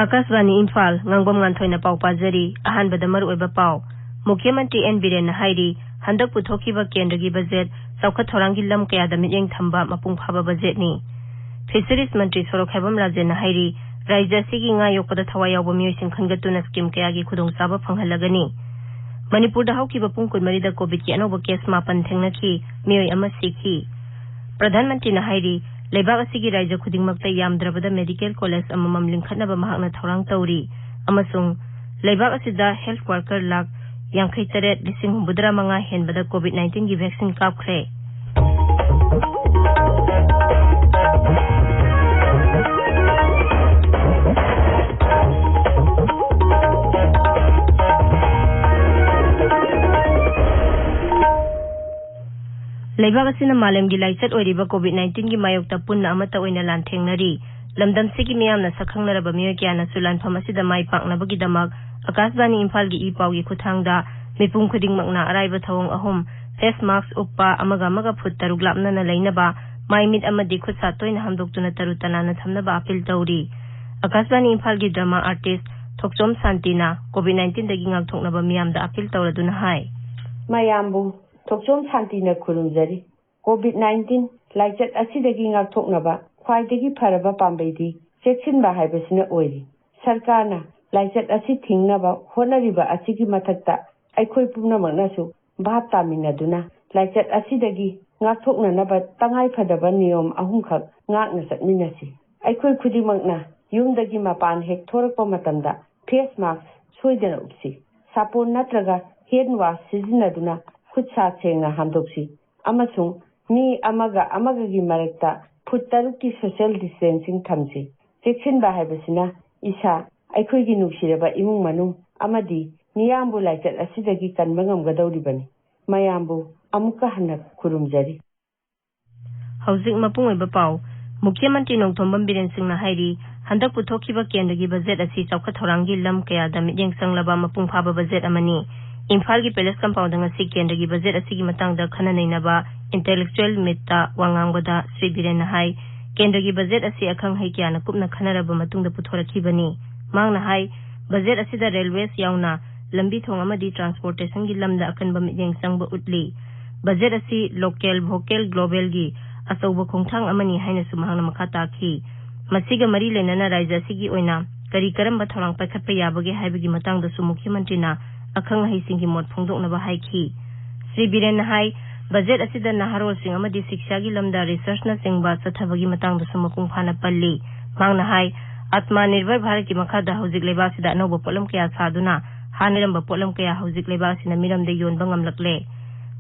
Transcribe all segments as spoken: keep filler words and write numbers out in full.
ꯑꯥꯀꯥꯁꯕꯥꯅꯤ ꯏꯝꯐꯥꯜ, ꯉꯥꯡꯕꯝ ꯉꯥꯟꯊꯣꯏꯅ ꯄꯥꯎ ꯄꯥꯖꯔꯤ꯫ ꯑꯍꯥꯟꯕꯗ ꯃꯔꯨꯑꯣꯏꯕ ꯄꯥꯎ꯫ ꯃꯨꯈ꯭ꯌ ꯃꯟꯇ꯭ꯔꯤ ꯑꯦꯟ ꯕꯤꯔꯦꯟꯅ ꯍꯥꯏꯔꯤ, ꯍꯟꯗꯛ ꯄꯨꯊꯣꯛꯈꯤꯕ ꯀꯦꯟꯗ꯭ꯔꯒꯤ ꯕꯖꯦꯠ ꯆꯥꯎꯈꯠ ꯊꯧꯔꯥꯡꯒꯤ ꯂꯝ ꯀꯌꯥꯗ ꯃꯤꯠꯌꯦꯡ ꯊꯝꯕ ꯃꯄꯨꯡ ꯐꯥꯕ ꯕꯖꯦꯠꯅꯤ꯫ ꯐꯤꯁꯔꯤꯁ ꯃꯟꯇ꯭ꯔꯤ ꯁꯣꯔꯣꯛꯈꯥꯏꯕꯝ ꯔꯥꯖꯦꯟꯅ ꯍꯥꯏꯔꯤ, ꯔꯥꯖ꯭ꯌ ꯑꯁꯤꯒꯤ ꯉꯥ ꯌꯣꯛꯄꯗ ꯊꯋꯥꯏ ꯌꯥꯎꯕ ꯃꯤꯑꯣꯏꯁꯤꯡ ꯈꯟꯒꯠꯇꯨꯅ ꯁ꯭ꯀꯤꯝ ꯀꯌꯥꯒꯤ ꯈꯨꯗꯣꯡꯆꯥꯕ ꯐꯪꯍꯜꯂꯒꯅꯤ꯫ ꯃꯅꯤꯄꯨꯔꯗ ꯍꯧꯈꯤꯕ ꯄꯨꯡ ꯀꯨꯟꯃꯔꯤꯗ ꯀꯣꯚꯤꯗꯀꯤ ꯑꯅꯧꯕ ꯀꯦꯁ ꯃꯥꯄꯟ ꯊꯦꯡꯅꯈꯤ, ꯃꯤꯑꯣꯏ ꯑꯃ ꯁꯤꯈꯤ꯫ ꯄ꯭ꯔꯙꯥꯟ ꯃꯟꯇ꯭ꯔꯤꯅ ꯍꯥꯏꯔꯤ, ꯂꯩꯕꯥꯛ ꯑꯁꯤꯒꯤ ꯔꯥꯖ꯭ꯌ ꯈꯨꯗꯤꯡꯃꯛꯇ ꯌꯥꯝꯗ꯭ꯔꯕꯗ ꯃꯦꯗꯤꯀꯦꯜ ꯀꯣꯂꯦꯖ ꯑꯃꯃꯝ ꯂꯤꯡꯈꯠꯅꯕ ꯃꯍꯥꯛꯅ ꯊꯧꯔꯥꯡ ꯇꯧꯔꯤ ꯑꯃꯁꯨꯡ ꯂꯩꯕꯥꯛ ꯑꯁꯤꯗ ꯍꯦꯜꯊ ꯋꯥꯔꯀꯔ ꯂꯥꯈ ꯌꯥꯡꯈꯩ ꯇꯔꯦꯠ ꯂꯤꯁꯤꯡ ꯍꯨꯝꯐꯨꯇꯔꯥ ꯃꯉꯥ ꯍꯦꯟꯕꯗ ꯀꯣꯚꯤꯗ ꯅꯥꯏꯟꯇꯤꯟꯒꯤ ꯚꯦꯛꯁꯤꯟ ꯀꯥꯞꯈ꯭ꯔꯦ꯫ ꯂꯩꯕꯥꯛ ꯑꯁꯤꯅ ꯃꯥꯂꯦꯝꯒꯤ ꯂꯥꯏꯆꯠ ꯑꯣꯏꯔꯤꯕ ꯀꯣꯚꯤꯗ ꯅꯥꯏꯟꯇꯤꯟꯒꯤ ꯃꯥꯌꯣꯛꯇ ꯄꯨꯟꯅ ꯑꯃꯠꯇ ꯑꯣꯏꯅ ꯂꯥꯟꯊꯦꯡꯅꯔꯤ꯫ ꯂꯝꯗꯝꯁꯤꯒꯤ ꯃꯤꯌꯥꯝꯅ ꯁꯛꯈꯪꯅꯔꯕ ꯃꯤꯑꯣꯏ ꯀꯌꯥꯅꯁꯨ ꯂꯥꯟꯐꯝ ꯑꯁꯤꯗ ꯃꯥꯏ ꯄꯥꯛꯅꯕꯒꯤꯗꯃꯛ ꯑꯀꯥꯁꯕꯥꯅꯤ ꯏꯝꯐꯥꯜꯒꯤ ꯏ ꯄꯥꯎꯒꯤ ꯈꯨꯠꯊꯥꯡꯗ ꯃꯤꯄꯨꯝ ꯈꯨꯗꯤꯡꯃꯛꯅ ꯑꯔꯥꯏꯕ ꯊꯧꯑꯣꯡ ꯑꯍꯨꯝ, ꯐꯦꯁ ꯃꯥꯁꯛ ꯎꯞꯄ, ꯑꯃꯒ ꯑꯃꯒ ꯐꯨꯠ ꯇꯔꯨꯛ ꯂꯥꯞꯅꯅ ꯂꯩꯅꯕ, ꯃꯥꯏ ꯃꯤꯠ ꯑꯃꯗꯤ ꯈꯨꯠ ꯁꯥ ꯇꯣꯏꯅ ꯍꯥꯝꯗꯣꯛꯇꯨꯅ ꯇꯔꯨ ꯇꯅꯥꯟꯅ ꯊꯝꯅꯕ ꯑꯄꯤꯜ ꯇꯧꯔꯤ꯫ ꯑꯀꯥꯁꯕꯥꯅꯤ ꯏꯝꯐꯥꯜꯒꯤ ꯗ꯭ꯔꯃꯥ ꯑꯥꯔꯇꯤꯁ ꯊꯣꯛꯆꯣꯝ ꯁꯥꯟꯇꯤꯅ ꯀꯣꯚꯤꯗ ꯅꯥꯏꯟꯇꯤꯟꯗꯒꯤ ꯉꯥꯛꯊꯣꯛꯅꯕ ꯃꯤꯌꯥꯝꯗ ꯑꯄꯤꯜ ꯇꯧꯔꯗꯨꯅ ꯍꯥꯏ꯫ ꯃꯌꯥꯝꯕꯨ ꯊꯣꯛꯆꯣꯝ ꯁꯥꯟꯇꯤꯅ ꯈꯨꯔꯨꯝꯖꯔꯤ꯫ ꯀꯣꯚꯤꯗ ꯅꯥꯏꯟꯇꯤꯟ ꯂꯥꯏꯆꯠ ꯑꯁꯤꯗꯒꯤ ꯉꯥꯛꯊꯣꯛꯅꯕ ꯈ꯭ꯋꯥꯏꯗꯒꯤ ꯐꯔꯕ ꯄꯥꯝꯕꯩꯗꯤ ꯆꯦꯛꯁꯤꯟꯕ ꯍꯥꯏꯕꯁꯤꯅ ꯑꯣꯏꯔꯤ꯫ ꯁꯔꯀꯥꯔꯅ ꯂꯥꯏꯆꯠ ꯑꯁꯤ ꯊꯤꯡꯅꯕ ꯍꯣꯠꯅꯔꯤꯕ ꯑꯁꯤꯒꯤ ꯃꯊꯛꯇ ꯑꯩꯈꯣꯏ ꯄꯨꯝꯅꯃꯛꯅꯁꯨ ꯚꯥꯞ ꯇꯥꯃꯤꯟꯅꯗꯨꯅ ꯂꯥꯏꯆꯠ ꯑꯁꯤꯗꯒꯤ ꯉꯥꯛꯊꯣꯛꯅꯅꯕ ꯇꯉꯥꯏꯐꯗꯕ ꯅꯤꯌꯣꯝ ꯑꯍꯨꯝꯈꯛ ꯉꯥꯛꯅ ꯆꯠꯃꯤꯟꯅꯁꯤ꯫ ꯑꯩꯈꯣꯏ ꯈꯨꯗꯤꯡꯃꯛꯅ ꯌꯨꯝꯗꯒꯤ ꯃꯄꯥꯟ ꯍꯦꯛ ꯊꯣꯔꯛꯄ ꯃꯇꯝꯗ ꯐꯦꯁ ꯃꯥꯁꯛ ꯁꯣꯏꯗꯅ ꯎꯞꯁꯤ꯫ ꯁꯥꯄꯣꯟ ꯅꯠꯇ꯭ꯔꯒ ꯍꯦꯟ ꯋꯥꯁ ꯁꯤꯖꯤꯟꯅꯗꯨꯅ ꯈꯨꯠ ꯁꯥ ꯁꯦꯡꯅ ꯍꯥꯝꯗꯣꯛꯁꯤ ꯑꯃꯁꯨꯡ ꯃꯤ ꯑꯃꯒ ꯑꯃꯒꯒꯤ ꯃꯔꯛꯇ ꯐꯨꯠ ꯇꯔꯨꯛꯀꯤ ꯁꯣꯁꯤꯌꯦꯜ ꯗꯤꯁꯇꯦꯟꯁꯤꯡ ꯊꯝꯁꯤ꯫ ꯆꯦꯛꯁꯤꯟꯕ ꯍꯥꯏꯕꯁꯤꯅ ꯏꯁꯥ, ꯑꯩꯈꯣꯏꯒꯤ ꯅꯨꯡꯁꯤꯔꯕ ꯏꯃꯨꯡ ꯃꯅꯨꯡ ꯑꯃꯗꯤ ꯃꯤꯌꯥꯝꯕꯨ ꯂꯥꯏꯆꯠ ꯑꯁꯤꯗꯒꯤ ꯀꯟꯕ ꯉꯝꯒꯗꯧꯔꯤꯕꯅꯤ꯫ ꯃꯌꯥꯝꯕꯨ ꯑꯃꯨꯛꯀ ꯍꯟꯅ ꯈꯨꯔꯨꯝꯖꯔꯤ꯫ ꯍꯧꯖꯤꯛ ꯃꯄꯨꯡ ꯑꯣꯏꯕ ꯄꯥꯎ꯫ ꯃꯨꯈ꯭ꯌ ꯃꯟꯇ꯭ꯔꯤ ꯅꯣꯡꯊꯣꯝꯕꯝ ꯕꯤꯔꯦꯟ ꯁꯤꯡꯅ ꯍꯥꯏꯔꯤ, ꯍꯟꯗꯛ ꯄꯨꯊꯣꯛꯈꯤꯕ ꯀꯦꯟꯗ꯭ꯔꯒꯤ ꯕꯖꯦꯠ ꯑꯁꯤ ꯆꯥꯎꯈꯠ ꯊꯧꯔꯥꯡꯒꯤ ꯂꯝ ꯀꯌꯥꯗ ꯃꯤꯠꯌꯦꯡ ꯆꯪꯂꯕ ꯃꯄꯨꯡ ꯐꯥꯕ ꯕꯖꯦꯠ ꯑꯃꯅꯤ꯫ ꯏꯝꯐꯥꯜꯒꯤ ꯄꯦꯂꯦꯁ ꯀꯝꯄꯥꯎꯟꯗ ꯉꯁꯤ ꯀꯦꯟꯗ꯭ꯔꯒꯤ ꯕꯖꯦꯠ ꯑꯁꯤꯒꯤ ꯃꯇꯥꯡꯗ ꯈꯟꯅ ꯅꯩꯅꯕ ꯏꯟꯇꯦꯂꯦꯛꯆꯨꯑꯦꯜ ꯃꯤꯠꯇ ꯋꯥ ꯉꯥꯡꯕꯗ ꯁ꯭ꯔꯤ ꯕꯤꯔꯦꯟꯅ ꯍꯥꯏ, ꯀꯦꯟꯗ꯭ꯔꯒꯤ ꯕꯖꯦꯠ ꯑꯁꯤ ꯑꯈꯪ ꯑꯍꯩ ꯀꯌꯥꯅ ꯀꯨꯞꯅ ꯈꯟꯅꯔꯕ ꯃꯇꯨꯡꯗ ꯄꯨꯊꯣꯔꯛꯈꯤꯕꯅꯤ꯫ ꯃꯍꯥꯛꯅ ꯍꯥꯏ, ꯕꯖꯦꯠ ꯑꯁꯤꯗ ꯔꯦꯜꯋꯦꯁ ꯌꯥꯎꯅ ꯂꯝꯕꯤ ꯊꯣꯡ ꯑꯃꯗꯤ ꯇ꯭ꯔꯥꯟꯁꯄꯣꯔꯇꯦꯁꯟꯒꯤ ꯂꯝꯗ ꯑꯀꯟꯕ ꯃꯤꯠꯌꯦꯡ ꯆꯪꯕ ꯎꯠꯂꯤ꯫ ꯕꯖꯦꯠ ꯑꯁꯤ ꯂꯣꯀꯦꯜ ꯚꯣꯀꯦꯜ ꯒ꯭ꯂꯣꯕꯦꯜꯒꯤ ꯑꯆꯧꯕ ꯈꯣꯡꯊꯥꯡ ꯑꯃꯅꯤ ꯍꯥꯏꯅꯁꯨ ꯃꯍꯥꯛꯅ ꯃꯈꯥ ꯇꯥꯈꯤ꯫ ꯃꯁꯤꯒ ꯃꯔꯤ ꯂꯩꯅꯅ ꯔꯥꯖ꯭ꯌ ꯑꯁꯤꯒꯤ ꯑꯣꯏꯅ ꯀꯔꯤ ꯀꯔꯝꯕ ꯊꯧꯔꯥꯡ ꯄꯥꯏꯈꯠꯄ ꯌꯥꯕꯒꯦ ꯍꯥꯏꯕꯒꯤ ꯃꯇꯥꯡꯗꯁꯨ ꯃꯨꯈ꯭ꯌ ꯃꯟꯇ꯭ꯔꯤꯅ ꯑꯈꯪ ꯑꯍꯩꯁꯤꯡꯒꯤ ꯃꯣꯠ ꯐꯣꯡꯗꯣꯛꯅꯕ ꯍꯥꯏꯈꯤ꯫ ꯁ꯭ꯔꯤ ꯕꯤꯔꯦꯟꯅ ꯍꯥꯏ, ꯕꯖꯦꯠ ꯑꯁꯤꯗ ꯅꯍꯥꯔꯣꯜꯁꯤꯡ ꯑꯃꯗꯤ ꯁꯤꯛꯁꯥꯒꯤ ꯂꯝꯗ ꯔꯤꯁꯔꯆꯅꯆꯤꯡꯕ ꯆꯠꯊꯕꯒꯤ ꯃꯇꯥꯡꯗꯁꯨ ꯃꯄꯨꯡ ꯐꯥꯅ ꯄꯜꯂꯤ꯫ ꯃꯍꯥꯛꯅ ꯍꯥꯏ, ꯑꯥꯇꯃ ꯅꯤꯔꯚꯔ ꯚꯥꯔꯠꯀꯤ ꯃꯈꯥꯗ ꯍꯧꯖꯤꯛ ꯂꯩꯕꯥꯛ ꯑꯁꯤꯗ ꯑꯅꯧꯕ ꯄꯣꯠꯂꯝ ꯀꯌꯥ ꯁꯥꯗꯨꯅ ꯍꯥꯟꯅ ꯂꯩꯔꯝꯕ ꯄꯣꯠꯂꯝ ꯀꯌꯥ ꯍꯧꯖꯤꯛ ꯂꯩꯕꯥꯛ ꯑꯁꯤꯅ ꯃꯤꯔꯝꯗ ꯌꯣꯟꯕ ꯉꯝꯂꯛꯂꯦ꯫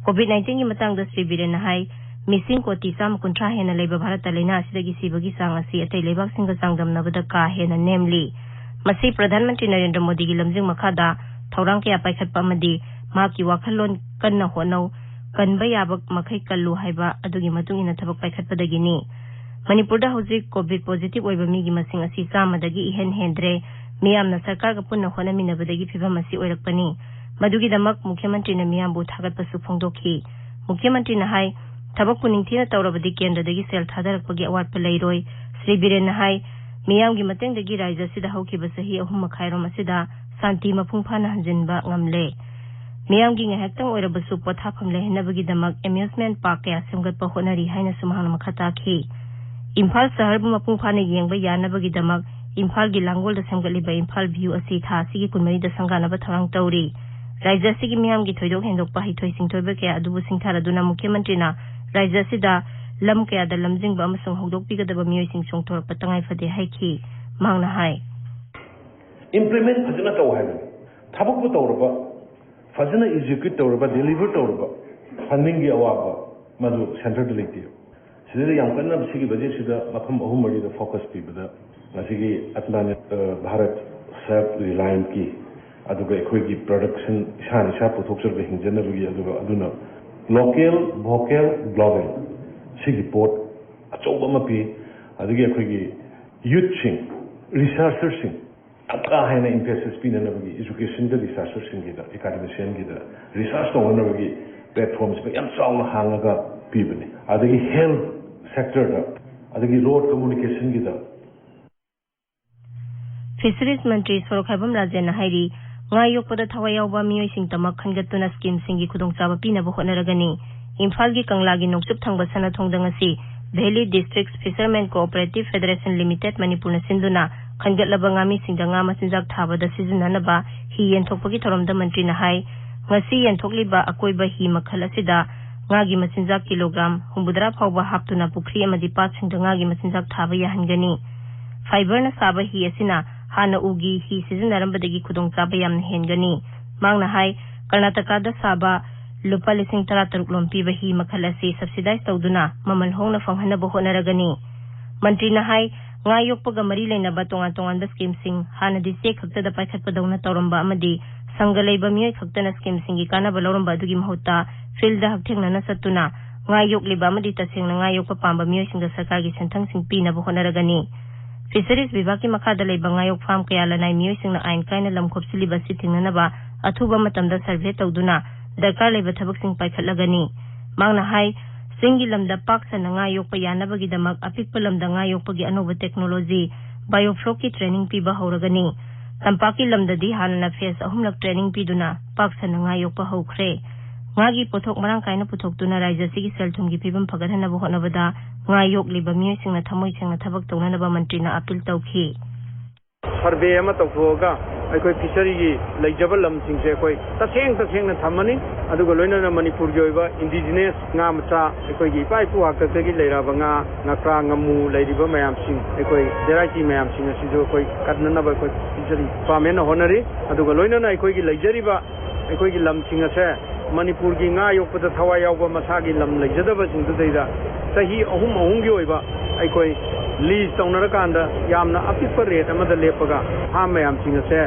ꯀꯣꯚꯤꯗ ꯅꯥꯏꯟꯇꯤꯟꯒꯤ ꯃꯇꯥꯡꯗ ꯁ꯭ꯔꯤ ꯕꯤꯔꯦꯟꯅ ꯍꯥꯏ, ꯃꯤꯁꯤꯡ ꯀꯣꯇꯤ ꯆꯥꯝꯃ ꯀꯨꯟꯊ꯭ꯔꯥ ꯍꯦꯟꯅ ꯂꯩꯕ ꯚꯥꯔꯠꯇ ꯂꯥꯏꯅꯥ ꯑꯁꯤꯗꯒꯤ ꯁꯤꯕꯒꯤ ꯆꯥꯡ ꯑꯁꯤ ꯑꯇꯩ ꯂꯩꯕꯥꯛꯁꯤꯡꯒ ꯆꯥꯡꯗꯝꯅꯕꯗ ꯀꯥ ꯍꯦꯟꯅ ꯅꯦꯝꯂꯤ꯫ ꯃꯁꯤ ꯄ꯭ꯔꯙꯥꯟ ꯃꯟꯇ꯭ꯔꯤ ꯅꯔꯦꯟꯗ꯭ꯔ ꯃꯣꯗꯤꯒꯤ ꯂꯝꯖꯤꯡ ꯃꯈꯥꯗ ꯊꯧꯔꯥꯡ ꯀꯌꯥ ꯄꯥꯏꯈꯠꯄ ꯑꯃꯗꯤ ꯃꯍꯥꯛꯀꯤ ꯋꯥꯈꯜꯂꯣꯟ "ꯀꯟꯅ ꯍꯣꯠꯅꯧ, ꯀꯟꯕ ꯌꯥꯕ ꯃꯈꯩ ꯀꯜꯂꯨ" ꯍꯥꯏꯕ ꯑꯗꯨꯒꯤ ꯃꯇꯨꯡ ꯏꯟꯅ ꯊꯕꯛ ꯄꯥꯏꯈꯠꯄꯗꯒꯤꯅꯤ꯫ ꯃꯅꯤꯄꯨꯔꯗ ꯍꯧꯖꯤꯛ ꯀꯣꯚꯤꯗ ꯄꯣꯖꯤꯇꯤꯚ ꯑꯣꯏꯕ ꯃꯤꯒꯤ ꯃꯁꯤꯡ ꯑꯁꯤ ꯆꯥꯝꯃꯗꯒꯤ ꯏꯍꯦꯟ ꯍꯦꯟꯗ꯭ꯔꯦ꯫ ꯃꯤꯌꯥꯝꯅ ꯁꯔꯀꯥꯔꯒ ꯄꯨꯟꯅ ꯍꯣꯠꯅꯃꯤꯟꯅꯕꯗꯒꯤ ꯐꯤꯚꯝ ꯑꯁꯤ ꯑꯣꯏꯔꯛꯄꯅꯤ꯫ ꯃꯗꯨꯒꯤꯗꯃꯛ ꯃꯨꯈ꯭ꯌ ꯃꯟꯇ꯭ꯔꯤꯅ ꯃꯤꯌꯥꯝꯕꯨ ꯊꯥꯒꯠꯄꯁꯨ ꯐꯣꯡꯗꯣꯛꯈꯤ꯫ ꯃꯨꯈ꯭ꯌ ꯃꯟꯇ꯭ꯔꯤꯅ ꯍꯥꯏ, ꯊꯕꯛ ꯄꯨꯛꯅꯤꯡ ꯊꯤꯅ ꯇꯧꯔꯕꯗꯤ ꯀꯦꯟꯗ꯭ꯔꯗꯒꯤ ꯁꯦꯜ ꯊꯥꯗꯔꯛꯄꯒꯤ ꯑꯋꯥꯠꯄ ꯂꯩꯔꯣꯏ꯫ ꯁ꯭ꯔꯤ ꯕꯤꯔꯦꯟꯅ ꯍꯥꯏ, ꯃꯤꯌꯥꯝꯒꯤ ꯃꯇꯦꯡꯗꯒꯤ ꯔꯥꯖ꯭ꯌ ꯑꯁꯤꯗ ꯍꯧꯈꯤꯕ ꯆꯍꯤ ꯑꯍꯨꯝ ꯃꯈꯥꯏꯔꯣꯝ ꯑꯁꯤꯗ ꯁꯥꯟꯇꯤ ꯃꯄꯨꯡ ꯐꯥꯅ ꯍꯟꯖꯤꯟꯕ ꯉꯝꯂꯦ꯫ ꯃꯤꯌꯥꯝꯒꯤ ꯉꯥꯏꯍꯥꯛꯇꯪ ꯑꯣꯏꯔꯕꯁꯨ ꯄꯣꯊꯥꯐꯝ ꯂꯩꯍꯟꯅꯕꯒꯤꯗꯃꯛ ꯑꯦꯃ꯭ꯌꯨꯁꯃꯦꯟ ꯄꯥꯔꯛ ꯀꯌꯥ ꯁꯦꯝꯒꯠꯄ ꯍꯣꯠꯅꯔꯤ ꯍꯥꯏꯅꯁꯨ ꯃꯍꯥꯛꯅ ꯃꯈꯥ ꯇꯥꯈꯤ꯫ ꯏꯝꯐꯥꯜ ꯁꯍꯔꯕꯨ ꯃꯄꯨꯡ ꯐꯥꯅ ꯌꯦꯡꯕ ꯌꯥꯅꯕꯒꯤꯗꯃꯛ ꯏꯝꯐꯥꯜꯒꯤ ꯂꯥꯡꯒꯣꯜꯗ ꯁꯦꯝꯒꯠꯂꯤꯕ ꯏꯝꯐꯥꯜ ꯚ꯭ꯌꯨ ꯑꯁꯤ ꯊꯥ ꯑꯁꯤꯒꯤ ꯀꯨꯟꯃꯔꯤꯗ ꯁꯪꯒꯥꯅꯕ ꯊꯧꯔꯥꯡ ꯇꯧꯔꯤ꯫ ꯔꯥꯖ꯭ꯌ ꯑꯁꯤꯒꯤ ꯃꯤꯌꯥꯝꯒꯤ ꯊꯣꯏꯗꯣꯛ ꯍꯦꯟꯗꯣꯛꯄ ꯍꯩꯊꯣꯏ ꯁꯤꯡꯊꯣꯏꯕ ꯀꯌꯥ ꯑꯗꯨꯕꯨ ꯁꯤꯡꯊꯥꯔꯗꯨꯅ ꯃꯨꯈ꯭ꯌ ꯃꯟꯇ꯭ꯔꯤꯅ ꯔꯥꯖ꯭ꯌ ꯑꯁꯤꯗ ꯂꯝ ꯀꯌꯥꯗ ꯂꯝꯖꯤꯡꯕ ꯑꯃꯁꯨꯡ ꯍꯧꯗꯣꯛꯄꯤꯒꯗꯕ ꯃꯤꯑꯣꯏꯁꯤꯡ ꯆꯣꯡꯊꯣꯔꯛꯄ ꯇꯉꯥꯏ ꯐꯗꯦ ꯍꯥꯏꯈꯤ꯫ ꯃꯍꯥꯛꯅ ꯍꯥꯏ, "ꯏꯝꯄ꯭ꯂꯤꯃꯦꯟ ꯐꯖꯅ ꯇꯧ ꯍꯥꯏꯕꯅꯤ꯫ ꯊꯕꯛꯄꯨ ꯇꯧꯔꯕ, ꯐꯖꯅ ꯑꯦꯛꯖꯤꯀ꯭ꯌꯨꯠ ꯇꯧꯔꯕ, ꯗꯦꯂꯤꯚꯔ ꯇꯧꯔꯕ, ꯐꯟꯗꯤꯡꯒꯤ ꯑꯋꯥꯕ ꯃꯗꯨ ꯁꯦꯟꯇꯔꯗ ꯂꯩꯇꯦ꯫ ꯁꯤꯗꯩꯗ ꯌꯥꯝ ꯀꯟꯅ ꯁꯤꯒꯤ ꯕꯖꯦꯠꯁꯤꯗ ꯃꯐꯝ ꯑꯍꯨꯝ ꯃꯔꯤꯗ ꯐꯣꯀꯁ ꯄꯤꯕꯗ ꯉꯁꯤꯒꯤ ꯑꯠꯃꯥꯅꯤꯔ ꯚꯥꯔꯠ ꯁꯦꯜꯐ ꯔꯤꯂꯥꯌꯟꯁꯀꯤ, ꯑꯗꯨꯒ ꯑꯩꯈꯣꯏꯒꯤ ꯄ꯭ꯔꯗꯛꯁꯟ ꯏꯁꯥꯅ ꯏꯁꯥ ꯄꯨꯊꯣꯛꯆꯔꯒ ꯍꯤꯡꯖꯅꯕꯒꯤ, ꯑꯗꯨꯒ ꯑꯗꯨꯅ ꯂꯣꯀꯦꯜ, ꯚꯣꯀꯦꯜ, ꯒ꯭ꯂꯣꯕꯦꯜ ꯁꯤꯒꯤ ꯄꯣꯠ ꯑꯆꯧꯕ ꯑꯃ ꯄꯤ꯫ ꯑꯗꯒꯤ ꯑꯩꯈꯣꯏꯒꯤ ꯌꯨꯠꯁꯤꯡ, ꯔꯤꯁꯔꯆꯔꯁꯤꯡ ꯌꯥꯝ ꯀꯥ ꯍꯦꯟꯅ ꯏꯝꯐꯦꯁꯤꯁ ꯄꯤꯅꯅꯕꯒꯤ ꯏꯖꯨꯀꯦꯁꯟꯗ ꯔꯤꯁꯔꯆꯔꯁꯤꯡꯒꯤꯗ, ꯑꯦꯀꯥꯗꯃꯤꯁꯤꯌꯟꯒꯤꯗ ꯔꯤꯁꯔꯆ ꯇꯧꯅꯅꯕꯒꯤ ꯄ꯭ꯂꯦꯠꯐꯣꯝꯁꯤꯃ ꯌꯥꯝ ꯆꯥꯎꯅ ꯍꯥꯡꯉꯒ ꯄꯤꯕꯅꯤ꯫ ꯑꯗꯒꯤ ꯍꯦꯜꯊ ꯁꯦꯛꯇꯔꯗ ꯑꯗꯒꯤ ꯔꯣꯗ ꯀꯝꯃꯨꯅꯤꯀꯦꯁꯟꯒꯤꯗ꯫ ꯐꯤꯁꯔꯤꯁ ꯃꯟꯇ꯭ꯔꯤ ꯁꯣꯔꯣꯛꯈꯥꯏꯕꯝ ꯔꯥꯖꯦꯟꯅ ꯍꯥꯏꯔꯤ, ꯉꯥ ꯌꯣꯛꯄꯗ ꯊꯋꯥꯏ ꯌꯥꯎꯕ ꯃꯤꯑꯣꯏꯁꯤꯡꯗꯃꯛ ꯈꯟꯒꯠꯇꯨꯅ ꯁ꯭ꯀꯤꯝꯁꯤꯡꯒꯤ ꯈꯨꯗꯣꯡꯆꯥꯕ ꯄꯤꯅꯕ ꯍꯣꯠꯅꯔꯒꯅꯤ꯫ ꯏꯝꯐꯥꯜꯒꯤ ꯀꯪꯂꯥꯒꯤ ꯅꯣꯡꯆꯨꯞ ꯊꯪꯕ ꯁꯅꯥꯊꯣꯡꯗ ꯉꯁꯤ Valley Districts Fishermen Cooperative Federation Limited ꯃꯅꯤꯄꯨꯔꯅ ꯁꯤꯟꯗꯨꯅ ꯈꯟꯒꯠꯂꯕ ꯉꯥꯃꯤꯁꯤꯡꯗ ꯉꯥ ꯃꯆꯤꯟꯖꯥꯛ ꯊꯥꯕꯗ ꯁꯤꯖꯤꯟꯅꯅꯕ ꯍꯤ ꯌꯦꯟꯊꯣꯛꯄꯒꯤ ꯊꯧꯔꯝꯗ ꯃꯟꯇ꯭ꯔꯤꯅ ꯍꯥꯏ, ꯉꯁꯤ ꯌꯦꯟꯊꯣꯛꯂꯤꯕ ꯑꯀꯣꯏꯕ ꯍꯤ ꯃꯈꯜ ꯑꯁꯤꯗ ꯉꯥꯒꯤ ꯃꯆꯤꯟꯖꯥꯛ ꯀꯤꯂꯣꯒ꯭ꯔꯥꯝ ꯍꯨꯝꯐꯨꯇꯔꯥ ꯐꯥꯎꯕ ꯍꯥꯞꯇꯨꯅ ꯄꯨꯈ꯭ꯔꯤ ꯑꯃꯗꯤ ꯄꯥꯠꯁꯤꯡꯗ ꯉꯥꯒꯤ ꯃꯆꯤꯟꯖꯥꯛ ꯊꯥꯕ ꯌꯥꯍꯟꯒꯅꯤ꯫ ꯐꯥꯏꯕꯔꯅ ꯁꯥꯕ ꯍꯤ ꯑꯁꯤꯅ ꯍꯥꯟꯅ ꯎꯒꯤ ꯍꯤ ꯁꯤꯖꯤꯟꯅꯔꯝꯕꯗꯒꯤ ꯈꯨꯗꯣꯡꯆꯥꯕ ꯌꯥꯝꯅ ꯍꯦꯟꯒꯅꯤ꯫ ꯃꯍꯥꯛꯅ ꯍꯥꯏ, ꯀꯔꯅꯥꯇꯀꯥꯗ ꯁꯥꯕ ꯂꯨꯄꯥ ꯂꯤꯁꯤꯡ ꯇꯔꯥꯇꯔꯨꯛ ꯂꯣꯝ ꯄꯤꯕ ꯍꯤ ꯃꯈꯜ ꯑꯁꯤ ꯁꯕꯁꯤꯗꯥꯏꯖ ꯇꯧꯗꯨꯅ ꯃꯃꯜ ꯍꯣꯡꯅ ꯐꯪꯍꯟꯅꯕ ꯍꯣꯠꯅꯔꯒꯅꯤ꯫ ꯃꯟꯇ꯭ꯔꯤꯅ ꯍꯥꯏ, ꯉꯥ ꯌꯣꯛꯄꯒ ꯃꯔꯤ ꯂꯩꯅꯕ ꯇꯣꯉꯥꯟ ꯇꯣꯉꯥꯟꯕ ꯁ꯭ꯀꯤꯝꯁꯤꯡ ꯍꯥꯟꯅꯗꯤ ꯆꯦ ꯈꯛꯇꯗ ꯄꯥꯏꯈꯠꯄꯗꯧꯅ ꯇꯧꯔꯝꯕ ꯑꯃꯗꯤ ꯁꯪꯒ ꯂꯩꯕ ꯃꯤꯑꯣꯏ ꯈꯛꯇꯅ ꯁ꯭ꯀꯤꯝꯁꯤꯡꯒꯤ ꯀꯥꯟꯅꯕ ꯂꯧꯔꯝꯕ ꯑꯗꯨꯒꯤ ꯃꯍꯨꯠꯇ ꯐꯤꯜꯗ ꯍꯛꯊꯦꯡꯅꯅ ꯆꯠꯇꯨꯅ ꯉꯥ ꯌꯣꯛꯂꯤꯕ ꯑꯃꯗꯤ ꯇꯁꯦꯡꯅ ꯉꯥ ꯌꯣꯛꯄ ꯄꯥꯝꯕ ꯃꯤꯑꯣꯏꯁꯤꯡꯗ ꯁꯔꯀꯥꯔꯒꯤ ꯁꯦꯟꯊꯪꯁꯤꯡ ꯄꯤꯅꯕ ꯍꯣꯠꯅꯔꯒꯅꯤ꯫ ꯐꯤꯁꯔꯤꯁ ꯕꯤꯚꯥꯒꯀꯤ ꯃꯈꯥꯗ ꯂꯩꯕ ꯉꯥ ꯌꯣꯛ ꯐꯥꯝ ꯀꯌꯥ ꯂꯅꯥꯏ ꯃꯤꯑꯣꯏꯁꯤꯡꯅ ꯑꯥꯏꯟ ꯀꯥꯏꯅ ꯂꯝ ꯈꯣꯞꯆꯤꯜꯂꯤꯕ ꯑꯁꯤ ꯊꯤꯡꯅꯅꯕ ꯑꯊꯨꯕ ꯃꯇꯝꯗ ꯁꯔꯚꯦ ꯇꯧꯗꯨꯅ ꯗꯔꯀꯥꯔ ꯂꯩꯕ ꯊꯕꯛꯁꯤꯡ ꯄꯥꯏꯈꯠꯂꯒꯅꯤ꯫ ꯃꯍꯥꯛꯅ ꯍꯥꯏ, ꯆꯤꯡꯒꯤ ꯂꯝꯗ ꯄꯥꯛ ꯁꯟꯅ ꯉꯥ ꯌꯣꯛꯄ ꯌꯥꯅꯕꯒꯤꯗꯃꯛ ꯑꯄꯤꯛꯄ ꯂꯝꯗ ꯉꯥ ꯌꯣꯛꯄꯒꯤ ꯑꯅꯧꯕ ꯇꯦꯛꯅꯣꯂꯣꯖꯤ ꯕꯥꯏꯑꯣꯐ꯭ꯂꯣꯛꯀꯤ ꯇ꯭ꯔꯦꯅꯤꯡ ꯄꯤꯕ ꯍꯧꯔꯒꯅꯤ꯫ ꯇꯝꯄꯥꯛꯀꯤ ꯂꯝꯗꯗꯤ ꯍꯥꯟꯅꯅ ꯐꯦꯁ ꯑꯍꯨꯝꯂꯛ ꯇ꯭ꯔꯦꯅꯤꯡ ꯄꯤꯗꯨꯅ ꯄꯥꯛ ꯁꯟꯅ ꯉꯥ ꯌꯣꯛꯄ ꯍꯧꯈ꯭ꯔꯦ꯫ ꯉꯥꯒꯤ ꯄꯣꯠꯊꯣꯛ ꯃꯔꯥꯡ ꯀꯥꯏꯅ ꯄꯨꯊꯣꯛꯇꯨꯅ ꯔꯥꯏꯖ꯭ꯌ ꯑꯁꯤꯒꯤ ꯁꯦꯜ ꯊꯨꯝꯒꯤ ꯐꯤꯕꯝ ꯐꯒꯠꯍꯟꯅꯕ ꯍꯣꯠꯅꯕꯗ ꯉꯥ ꯌꯣꯛꯂꯤꯕ ꯃꯤꯑꯣꯏꯁꯤꯡꯅ ꯊꯃꯣꯏ ꯁꯦꯡꯅ ꯊꯕꯛ ꯇꯧꯅꯅꯕ ꯃꯟꯇ꯭ꯔꯤꯅ ꯑꯄꯤꯜ ꯇꯧꯈꯤ꯫ ꯁꯔꯚꯦ ꯑꯃ ꯇꯧꯊꯣꯛꯑꯒ ꯑꯩꯈꯣꯏ ꯐꯤꯁꯔꯤꯒꯤ ꯂꯩꯖꯕ ꯂꯝꯁꯤꯡꯁꯦ ꯑꯩꯈꯣꯏ ꯇꯁꯦꯡ ꯇꯁꯦꯡꯅ ꯊꯝꯃꯅꯤ꯫ ꯑꯗꯨꯒ ꯂꯣꯏꯅꯅ ꯃꯅꯤꯄꯨꯔꯒꯤ ꯑꯣꯏꯕ ꯏꯟꯗꯤꯖꯤꯅꯁ ꯉꯥ ꯃꯆꯥ, ꯑꯩꯈꯣꯏꯒꯤ ꯏꯄꯥ ꯏꯄꯨ ꯍꯥꯛꯇꯛꯇꯒꯤ ꯂꯩꯔꯛꯑꯕ ꯉꯥ, ꯉꯀ꯭ꯔꯥ, ꯉꯥꯃꯨ ꯂꯩꯔꯤꯕ ꯃꯌꯥꯝꯁꯤꯡ, ꯑꯩꯈꯣꯏ ꯚꯦꯔꯥꯏꯇꯤ ꯃꯌꯥꯝꯁꯤꯡ ꯑꯁꯤꯁꯨ ꯑꯩꯈꯣꯏ ꯀꯠꯅꯅꯕ ꯑꯩꯈꯣꯏ ꯐꯤꯁꯔꯤ ꯗꯤꯄꯥꯔꯠꯃꯦꯟꯅ ꯍꯣꯠꯅꯔꯤ꯫ ꯑꯗꯨꯒ ꯂꯣꯏꯅꯅ ꯑꯩꯈꯣꯏꯒꯤ ꯂꯩꯖꯔꯤꯕ ꯑꯩꯈꯣꯏꯒꯤ ꯂꯝꯁꯤꯡ ꯑꯁꯦ ꯃꯅꯤꯄꯨꯔꯒꯤ ꯉꯥ ꯌꯣꯛꯄꯗ ꯊꯋꯥꯏ ꯌꯥꯎꯕ ꯃꯁꯥꯒꯤ ꯂꯝ ꯂꯩꯖꯗꯕꯁꯤꯡꯗꯨꯗꯩꯗ ꯆꯍꯤ ꯑꯍꯨꯝ ꯑꯍꯨꯝꯒꯤ ꯑꯣꯏꯕ ꯑꯩꯈꯣꯏ ꯂꯤꯖ ꯇꯧꯅꯔꯀꯥꯟꯗ ꯌꯥꯝꯅ ꯑꯄꯤꯛꯄ ꯔꯦꯠ ꯑꯃꯗ ꯂꯦꯞꯄꯒ ꯐꯥꯝ ꯃꯌꯥꯝꯁꯤꯡ ꯑꯁꯦ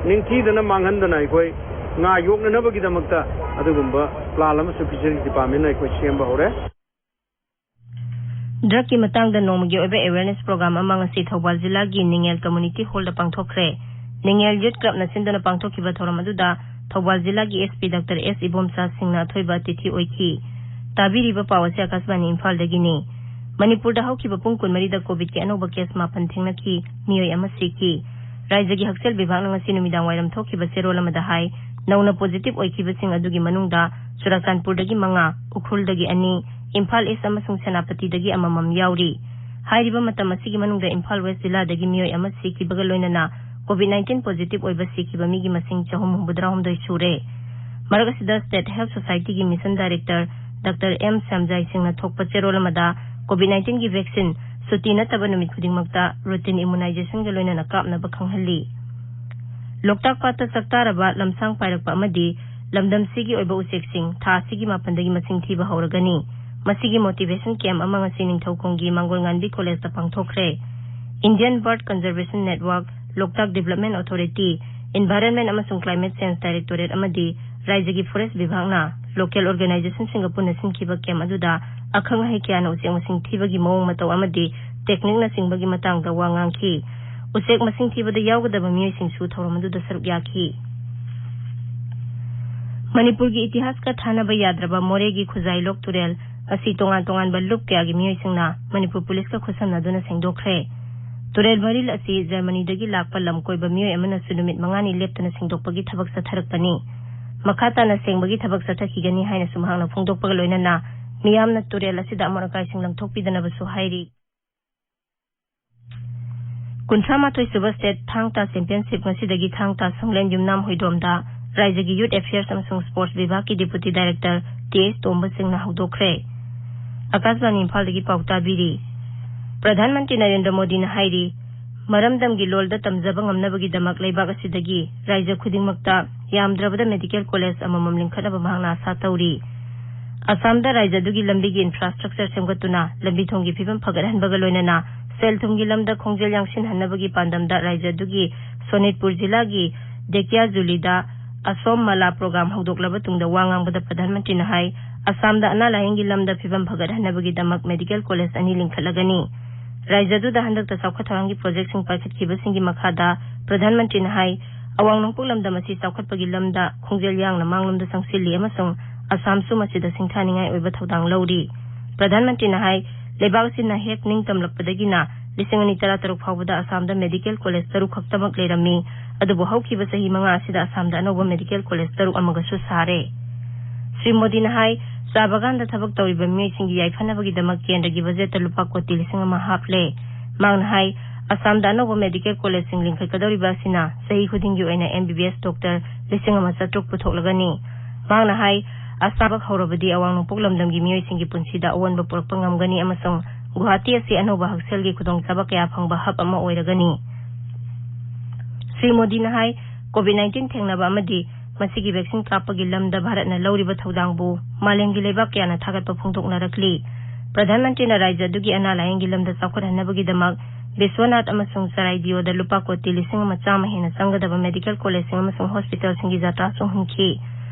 ꯅꯤꯡꯊꯤꯗꯅ ꯃꯥꯡꯍꯟꯗꯅ ꯑꯩꯈꯣꯏ ꯉꯥ ꯌꯣꯛꯅꯅꯕꯒꯤꯗꯃꯛꯇ ꯑꯗꯨꯒꯨꯝꯕ ꯄ꯭ꯂꯥꯟ ꯑꯃꯁꯨ ꯐꯤꯁꯔꯤꯁ ꯗꯤꯄꯥꯔꯠꯃꯦꯟꯅ ꯑꯩꯈꯣꯏ ꯁꯦꯝꯕ ꯍꯧꯔꯦ꯫ ꯗ꯭ꯔꯒꯀꯤ ꯃꯇꯥꯡꯗ ꯅꯣꯡꯃꯒꯤ ꯑꯣꯏꯕ ꯑꯦꯋꯦꯔꯅꯦꯁ ꯄ꯭ꯔꯣꯒ꯭ꯔꯥꯝ ꯑꯃ ꯉꯁꯤ ꯊꯧꯕꯥꯜ ꯖꯤꯂꯥꯒꯤ ꯅꯤꯡꯉꯦꯜ ꯀꯝꯃꯨꯅꯤꯇꯤ ꯍꯣꯜꯗ ꯄꯥꯡꯊꯣꯛꯈ꯭ꯔꯦ꯫ ꯅꯤꯡꯉꯦꯜ ꯌꯨꯠ ꯀ꯭ꯂꯕꯅ ꯁꯤꯟꯗꯨꯅ ꯄꯥꯡꯊꯣꯛꯈꯤꯕ ꯊꯧꯔꯝ ꯑꯗꯨꯗ ꯊꯧꯕꯥꯜ ꯖꯤꯂꯥꯒꯤ ꯑꯦꯁ ꯄꯤ ꯗꯥꯛꯇꯔ ꯑꯦꯁ ꯏꯕꯣꯝꯆꯥ ꯁꯤꯡꯅ ꯑꯊꯣꯏꯕ ꯑꯇꯤꯊꯤ ꯑꯣꯏꯈꯤ꯫ ꯇꯥꯕꯤꯔꯤꯕ ꯄꯥꯎ ꯑꯁꯤ ꯑꯀꯥꯁꯕꯥꯅꯤ ꯏꯝꯐꯥꯜꯗꯒꯤꯅꯤ꯫ ꯃꯅꯤꯄꯨꯔꯗ ꯍꯧꯈꯤꯕ ꯄꯨꯡ ꯀꯨꯟꯃꯔꯤꯗ ꯀꯣꯚꯤꯗꯀꯤ ꯑꯅꯧꯕ ꯀꯦꯁ ꯃꯥꯄꯟ ꯊꯦꯡꯅꯈꯤ, ꯃꯤꯑꯣꯏ ꯑꯃ ꯁꯤꯈꯤ꯫ ꯔꯥꯖ꯭ꯌꯒꯤ ꯍꯛꯁꯦꯜ ꯕꯤꯚꯥꯒꯅ ꯉꯁꯤ ꯅꯨꯃꯤꯗꯥꯡ ꯋꯥꯏꯔꯝ ꯊꯣꯛꯈꯤꯕ ꯆꯦꯔꯣꯜ ꯑꯃꯗ ꯍꯥꯏ, ꯅꯧꯅ ꯄꯣꯖꯤꯇꯤꯚ ꯑꯣꯏꯈꯤꯕꯁꯤꯡ ꯑꯗꯨꯒꯤ ꯃꯅꯨꯡꯗ ꯆꯨꯔꯥꯆꯥꯟꯄꯨꯔꯗꯒꯤ ꯃꯉꯥ, ꯎꯈ꯭ꯔꯨꯜꯗꯒꯤ ꯑꯅꯤ, ꯏꯝꯐꯥꯜ ꯏꯁ ꯑꯃꯁꯨꯡ ꯁꯦꯅꯥꯄꯇꯤꯗꯒꯤ ꯑꯃꯃꯝ ꯌꯥꯎꯔꯤ꯫ ꯍꯥꯏꯔꯤꯕ ꯃꯇꯝ ꯑꯁꯤꯒꯤ ꯃꯅꯨꯡꯗ ꯏꯝꯐꯥꯜ ꯋꯦꯁ ꯖꯤꯂꯥꯗꯒꯤ ꯃꯤꯑꯣꯏ ꯑꯃ ꯁꯤꯈꯤꯕꯒ ꯂꯣꯏꯅꯅ ꯀꯣꯚꯤꯗ ꯅꯥꯏꯟꯇꯤꯟ ꯄꯣꯖꯤꯇꯤꯚ ꯑꯣꯏꯕ ꯁꯤꯈꯤꯕ ꯃꯤꯒꯤ ꯃꯁꯤꯡ ꯆꯍꯨꯝ ꯍꯨꯝꯐꯨꯇꯔꯥ ꯍꯨꯝꯗꯣꯏ ꯁꯨꯔꯦ꯫ ꯃꯔꯛ ꯑꯁꯤꯗ, ꯁ꯭ꯇꯦꯠ ꯍꯦꯜꯊ ꯁꯣꯁꯥꯏꯇꯤꯒꯤ mission director doctor M Shyamjai ꯁꯤꯡꯅ ꯊꯣꯛꯄ ꯆꯦꯔꯣꯜ ꯑꯃꯗ, ꯀꯣꯚꯤꯗ ꯅꯥꯏꯟꯇꯤꯟꯒꯤ ꯚꯦꯛꯁꯤꯟ ꯁꯨꯇꯤ ꯅꯠꯇꯕ ꯅꯨꯃꯤꯠ ꯈꯨꯗꯤꯡꯃꯛꯇ ꯔꯨꯇꯤꯟ ꯏꯃꯨꯅꯥꯏꯖꯦꯁꯟꯒ ꯂꯣꯏꯅꯅ ꯀꯥꯞꯅꯕ ꯈꯪꯍꯜꯂꯤ꯫ ꯂꯣꯛꯇꯥꯛ ꯄꯥꯠꯇ ꯆꯥꯛꯇꯥꯔꯕ ꯂꯝꯁꯥꯡ ꯄꯥꯏꯔꯛꯄ ꯑꯃꯗꯤ ꯂꯝꯗꯝꯁꯤꯒꯤ ꯑꯣꯏꯕ ꯎꯆꯦꯛꯁꯤꯡ ꯊꯥ ꯑꯁꯤꯒꯤ ꯃꯥꯄꯟꯗꯒꯤ ꯃꯁꯤꯡ ꯊꯤꯕ ꯍꯧꯔꯒꯅꯤ꯫ ꯃꯁꯤꯒꯤ ꯃꯣꯇꯤꯚꯦꯁꯟ ꯀꯦꯝꯞ ꯑꯃ ꯉꯁꯤ ꯅꯤꯡꯊꯧꯈꯣꯡꯒꯤ ꯃꯥꯡꯒꯣꯜ ꯉꯥꯟꯕꯤ ꯀꯣꯂꯦꯖꯇ ꯄꯥꯡꯊꯣꯛꯈ꯭ꯔꯦ꯫ ꯏꯟꯗꯤꯌꯟ ꯕꯥꯔꯗ ꯀꯟꯖꯔꯚꯦꯁꯟ ꯅꯦꯠꯋꯥꯔꯛ, ꯂꯣꯛꯇꯥꯛ ꯗꯤꯕꯂꯞꯃꯦꯟ ꯑꯣꯊꯣꯔꯤꯇꯤ, ꯏꯟꯚꯥꯏꯔꯟꯃꯦꯟ ꯑꯃꯁꯨꯡ ꯀ꯭ꯂꯥꯏꯃꯦꯠ ꯆꯦꯟꯖ ꯗꯥꯏꯔꯦꯛꯇꯣꯔꯦꯠ ꯑꯃꯗꯤ ꯔꯥꯖ꯭ꯌꯒꯤ ꯐꯣꯔꯦꯁ ꯕꯤꯚꯥꯒꯅ ꯂꯣꯀꯦꯜ ꯑꯣꯔꯒꯅꯥꯏꯖꯦꯁꯟꯁꯤꯡꯒ ꯄꯨꯟꯅ ꯁꯤꯟꯈꯤꯕ ꯀꯦꯝꯞ ꯑꯗꯨꯗ ꯑꯈꯪ ꯑꯍꯩ ꯀꯌꯥꯅ ꯎꯆꯦꯛ ꯃꯁꯤꯡ ꯊꯤꯕꯒꯤ ꯃꯑꯣꯡ ꯃꯇꯧ ꯑꯃꯗꯤ ꯇꯦꯛꯅꯤꯛꯅꯆꯤꯡꯕꯒꯤ ꯃꯇꯥꯡꯗ ꯋꯥ ꯉꯥꯡꯈꯤ꯫ ꯎꯆꯦꯛ ꯃꯁꯤꯡ ꯊꯤꯕꯗ ꯌꯥꯎꯒꯗꯕ ꯃꯤꯑꯣꯏꯁꯤꯡꯁꯨ ꯊꯧꯔꯝ ꯑꯗꯨꯗ ꯁꯔꯨꯛ ꯌꯥꯈꯤ꯫ ꯃꯅꯤꯄꯨꯔꯒꯤ ꯏꯇꯤꯍꯥꯁꯀ ꯊꯥꯅꯕ ꯌꯥꯗ꯭ꯔꯕ ꯃꯣꯔꯦꯒꯤ ꯈꯨꯖꯥꯏꯂꯣꯛ ꯇꯨꯔꯦꯜ ꯑꯁꯤ ꯇꯣꯉꯥꯟ ꯇꯣꯉꯥꯟꯕ ꯂꯨꯞ ꯀꯌꯥꯒꯤ ꯃꯤꯑꯣꯏꯁꯤꯡꯅ ꯃꯅꯤꯄꯨꯔ ꯄꯨꯂꯤꯁꯀ ꯈꯨꯠꯁꯝꯅꯗꯨꯅ ꯁꯦꯡꯗꯣꯛꯈ꯭ꯔꯦ꯫ ꯇꯨꯔꯦꯜ ꯃꯔꯤꯜ ꯑꯁꯤ ꯖꯔꯃꯅꯤꯗꯒꯤ ꯂꯥꯛꯄ ꯂꯝ ꯀꯣꯏꯕ ꯃꯤꯑꯣꯏ ꯑꯃꯅꯁꯨ ꯅꯨꯃꯤꯠ ꯃꯉꯥꯅꯤ ꯂꯦꯞꯇꯅ ꯁꯦꯡꯗꯣꯛꯄꯒꯤ ꯊꯕꯛ ꯆꯠꯊꯔꯛꯄꯅꯤ꯫ ꯃꯈꯥ ꯇꯥꯅ ꯁꯦꯡꯕꯒꯤ ꯊꯕꯛ ꯆꯠꯊꯈꯤꯒꯅꯤ ꯍꯥꯏꯅꯁꯨ ꯃꯍꯥꯛꯅ ꯐꯣꯡꯗꯣꯛꯄꯒ ꯂꯣꯏꯅꯅ ꯃꯤꯌꯥꯝꯅ ꯇꯨꯔꯦꯜ ꯑꯁꯤꯗ ꯑꯃꯣꯠ ꯑꯀꯥꯏꯁꯤꯡ ꯂꯪꯊꯣꯛꯄꯤꯗꯅꯕꯁꯨ ꯍꯥꯏꯔꯤ꯫ ꯀꯨꯟꯊ꯭ꯔꯥ ꯃꯥꯊꯣꯏ ꯁꯨꯕ ꯁ꯭ꯇꯦꯠ ꯊꯥꯡ ꯇꯥ ꯆꯦꯝꯄꯤꯌꯟꯁꯤꯞ ꯉꯁꯤꯗꯒꯤ ꯊꯥꯡ ꯇꯥ ꯁꯪꯂꯦꯟ ꯌꯨꯝꯅꯥꯝ ꯍꯨꯏꯗ꯭ꯔꯣꯝꯗ ꯔꯥꯖ꯭ꯌꯒꯤ ꯌꯨꯠ ꯑꯦꯐꯤꯌꯔꯁ ꯑꯃꯁꯨꯡ ꯁ꯭ꯄꯣꯔꯠꯁ ꯕꯤꯚꯥꯒꯀꯤ ꯗꯤꯄꯨꯇꯤ ꯗꯥꯏꯔꯦꯛꯇꯔ ꯇꯤ ꯑꯦꯁ ꯇꯣꯝꯕ ꯁꯤꯡꯅ ꯍꯧꯗꯣꯛꯈ꯭ꯔꯦ꯫ ꯑꯀꯥꯁꯕꯥꯅꯤ ꯏꯝꯐꯥꯜꯗꯒꯤ ꯄꯥꯎ ꯇꯥꯕꯤꯔꯤ꯫ ꯄ꯭ꯔꯙꯥꯟ ꯃꯟꯇ꯭ꯔꯤ ꯅꯔꯦꯟꯗ꯭ꯔ ꯃꯣꯗꯤꯅ ꯍꯥꯏꯔꯤ, ꯃꯔꯝꯗꯝꯒꯤ ꯂꯣꯜꯗ ꯇꯝꯖꯕ ꯉꯝꯅꯕꯒꯤꯗꯃꯛ ꯂꯩꯕꯥꯛ ꯑꯁꯤꯗꯒꯤ ꯔꯥꯖ꯭ꯌ ꯈꯨꯗꯤꯡꯃꯛꯇ ꯌꯥꯝꯗ꯭ꯔꯕꯗ ꯃꯦꯗꯤꯀꯦꯜ ꯀꯣꯂꯦꯖ ꯑꯃꯃꯝ ꯂꯤꯡꯈꯠꯅꯕ ꯃꯍꯥꯛꯅ ꯑꯥꯁꯥ ꯇꯧꯔꯤ꯫ ꯑꯁꯥꯝꯗ ꯔꯥꯖ꯭ꯌ ꯑꯗꯨꯒꯤ ꯂꯝꯕꯤꯒꯤ ꯏꯟꯐ꯭ꯔꯥꯁ꯭ꯇ꯭ꯔꯛꯆꯔ ꯁꯦꯝꯒꯠꯇꯨꯅ ꯂꯝꯕꯤ ꯊꯣꯡꯒꯤ ꯐꯤꯕꯝ ꯐꯒꯠꯍꯟꯕꯒ ꯂꯣꯏꯅꯅ ꯁꯦꯜ ꯊꯨꯝꯒꯤ ꯂꯝꯗ ꯈꯣꯡꯖꯦꯜ ꯌꯥꯡꯁꯤꯟꯍꯟꯅꯕꯒꯤ ꯄꯥꯟꯗꯝꯗ ꯔꯥꯖ꯭ꯌ ꯑꯗꯨꯒꯤ ꯁꯣꯅꯤꯠꯄꯨꯔ ꯖꯤꯂꯥꯒꯤ ꯗꯦꯀꯤꯌꯥꯖꯨꯂꯤꯗ ꯑꯁꯣꯝ ꯃꯂꯥ ꯄ꯭ꯔꯣꯒ꯭ꯔꯥꯝ ꯍꯧꯗꯣꯛꯂꯕ ꯇꯨꯡꯗ ꯋꯥ ꯉꯥꯡꯕꯗ ꯄ꯭ꯔꯙꯥꯟ ꯃꯟꯇ꯭ꯔꯤꯅ ꯍꯥꯏ, ꯑꯁꯥꯝꯗ ꯑꯅꯥ ꯂꯥꯌꯦꯡꯒꯤ ꯂꯝꯗ ꯐꯤꯕꯝ ꯐꯒꯠꯍꯟꯅꯕꯒꯤꯗꯃꯛ ꯃꯦꯗꯤꯀꯦꯜ ꯀꯣꯂꯦꯖ ꯑꯅꯤ ꯂꯤꯡꯈꯠꯂꯒꯅꯤ꯫ ꯔꯥꯖ꯭ꯌ ꯑꯗꯨꯗ ꯍꯟꯗꯛꯇ ꯆꯥꯎꯈꯠ ꯊꯧꯔꯥꯡꯒꯤ ꯄ꯭ꯔꯣꯖꯦꯛꯁꯤꯡ ꯄꯥꯏꯈꯠꯈꯤꯕꯁꯤꯡꯒꯤ ꯃꯈꯥꯗ ꯄ꯭ꯔꯙꯥꯟ ꯃꯟꯇ꯭ꯔꯤꯅ ꯍꯥꯏ, ꯑꯋꯥꯡ ꯅꯣꯡꯄꯣꯛ ꯂꯝꯗꯝ ꯑꯁꯤ ꯆꯥꯎꯈꯠꯄꯒꯤ ꯂꯝꯗ ꯈꯣꯡꯖꯦꯜ ꯌꯥꯡꯅ ꯃꯥꯡꯂꯣꯝꯗ ꯆꯪꯁꯤꯜꯂꯤ ꯑꯃꯁꯨꯡ ꯑꯁꯥꯝꯁꯨ ꯃꯁꯤꯗ ꯁꯤꯡꯊꯥꯅꯤꯡꯉꯥꯏ ꯑꯣꯏꯕ ꯊꯧꯗꯥꯡ ꯂꯧꯔꯤ꯫ ꯄ꯭ꯔꯙꯥꯟ ꯃꯟꯇ꯭ꯔꯤꯅ ꯍꯥꯏ, ꯂꯩꯕꯥꯛ ꯑꯁꯤꯅ ꯍꯦꯛ ꯅꯤꯡꯇꯝꯂꯛꯄꯗꯒꯤꯅ ꯂꯤꯁꯤꯡ ꯑꯅꯤ ꯇꯔꯥꯇꯔꯨꯛ ꯐꯥꯎꯕꯗ ꯑꯁꯥꯝꯗ ꯃꯦꯗꯤꯀꯦꯜ ꯀꯣꯂꯦꯖ ꯇꯔꯨꯛ ꯈꯛꯇꯃꯛ ꯂꯩꯔꯝꯃꯤ꯫ ꯑꯗꯨꯕꯨ ꯍꯧꯈꯤꯕ ꯆꯍꯤ ꯃꯉꯥ ꯑꯁꯤꯗ ꯑꯁꯥꯝꯗ ꯑꯅꯧꯕ ꯃꯦꯗꯤꯀꯦꯜ ꯀꯣꯂꯦꯖ ꯇꯔꯨꯛ ꯑꯃꯒꯁꯨ ꯁꯥꯔꯦ꯫ ꯁ꯭ꯔꯤ ꯃꯣꯗꯤꯅ ꯍꯥꯏ, ꯆꯥ ꯕꯒꯥꯟꯗ ꯊꯕꯛ ꯇꯧꯔꯤꯕ ꯃꯤꯑꯣꯏꯁꯤꯡꯒꯤ ꯌꯥꯏꯐꯅꯕꯒꯤꯗꯃꯛ ꯀꯦꯟꯗ꯭ꯔꯒꯤ ꯕꯖꯦꯠꯇ ꯂꯨꯄꯥ ꯀꯣꯇꯤ ꯂꯤꯁꯤꯡ ꯑꯃ ꯍꯥꯞꯂꯦ꯫ ꯃꯍꯥꯛꯅ ꯍꯥꯏ, ꯑꯁꯥꯝꯗ ꯑꯅꯧꯕ ꯃꯦꯗꯤꯀꯦꯜ ꯀꯣꯂꯦꯖꯁꯤꯡ ꯂꯤꯡꯈꯠꯀꯗꯧꯔꯤꯕ ꯑꯁꯤꯅ ꯆꯍꯤ ꯈꯨꯗꯤꯡꯒꯤ ꯑꯣꯏꯅ ꯑꯦꯝ ꯕꯤ ꯕꯤ ꯑꯦꯁ ꯗꯣꯛꯇꯔ ꯂꯤꯁꯤꯡ ꯑꯃ ꯆꯥꯇ꯭ꯔꯨꯛ ꯄꯨꯊꯣꯛꯂꯒꯅꯤ꯫ ꯃꯍꯥꯛꯅ ꯍꯥꯏ, ꯑꯁꯥꯝ ꯊꯕꯛ ꯍꯧꯔꯕꯗꯤ ꯑꯋꯥꯡ ꯅꯣꯡꯄꯣꯛ ꯂꯝꯗꯝꯒꯤ ꯃꯤꯑꯣꯏꯁꯤꯡꯒꯤ ꯄꯨꯟꯁꯤꯗ ꯑꯑꯣꯟꯕ ꯄꯨꯔꯛꯄ ꯉꯝꯒꯅꯤ ꯑꯃꯁꯨꯡ ꯒꯨꯋꯥꯍꯥꯇꯤ ꯑꯁꯤ ꯑꯅꯧꯕ ꯍꯛꯁꯦꯜꯒꯤ ꯈꯨꯗꯣꯡꯆꯥꯕ ꯀꯌꯥ ꯐꯪꯕ ꯍꯕ ꯑꯃ ꯑꯣꯏꯔꯒꯅꯤ꯫ ꯁ꯭ꯔꯤ ꯃꯣꯗꯤꯅ ꯍꯥꯏ, ꯀꯣꯚꯤꯗ ꯅꯥꯏꯟꯇꯤꯟ ꯊꯦꯡꯅꯕ ꯑꯃꯗꯤ ꯃꯁꯤꯒꯤ ꯚꯦꯛꯁꯤꯟ ꯀꯥꯞꯄꯒꯤ ꯂꯝꯗ ꯚꯥꯔꯠꯅ ꯂꯧꯔꯤꯕ ꯊꯧꯗꯥꯡꯕꯨ ꯃꯥꯂꯦꯝꯒꯤ ꯂꯩꯕꯥꯛ ꯀꯌꯥꯅ ꯊꯥꯒꯠꯄ ꯐꯣꯡꯗꯣꯛꯅꯔꯛꯂꯤ꯫ ꯄ꯭ꯔꯙꯥꯟ ꯃꯟꯇ꯭ꯔꯤꯅ ꯔꯥꯖ꯭ꯌ ꯑꯗꯨꯒꯤ ꯑꯅꯥ ꯂꯥꯌꯦꯡꯒꯤ ꯂꯝꯗ ꯆꯥꯎꯈꯠꯍꯟꯅꯕꯒꯤꯗꯃꯛ ꯕꯤꯁ꯭ꯋꯅꯥꯊ ꯑꯃꯁꯨꯡ ꯆꯔꯥꯏꯗꯤꯌꯣꯗ ꯂꯨꯄꯥ ꯀꯣꯇꯤ ꯂꯤꯁꯤꯡ ꯑꯃ ꯆꯥꯝꯃ ꯍꯦꯟꯅ ꯆꯪꯒꯗꯕ ꯃꯦꯗꯤꯀꯦꯜ ꯀꯣꯂꯦꯖꯁꯤꯡ ꯑꯃꯁꯨꯡ ꯍꯣꯁꯄꯤꯇꯥꯜꯁꯤꯡꯒꯤ ꯖꯥꯇ꯭ꯔꯥꯁꯨ ꯍꯨꯟꯈꯤ꯫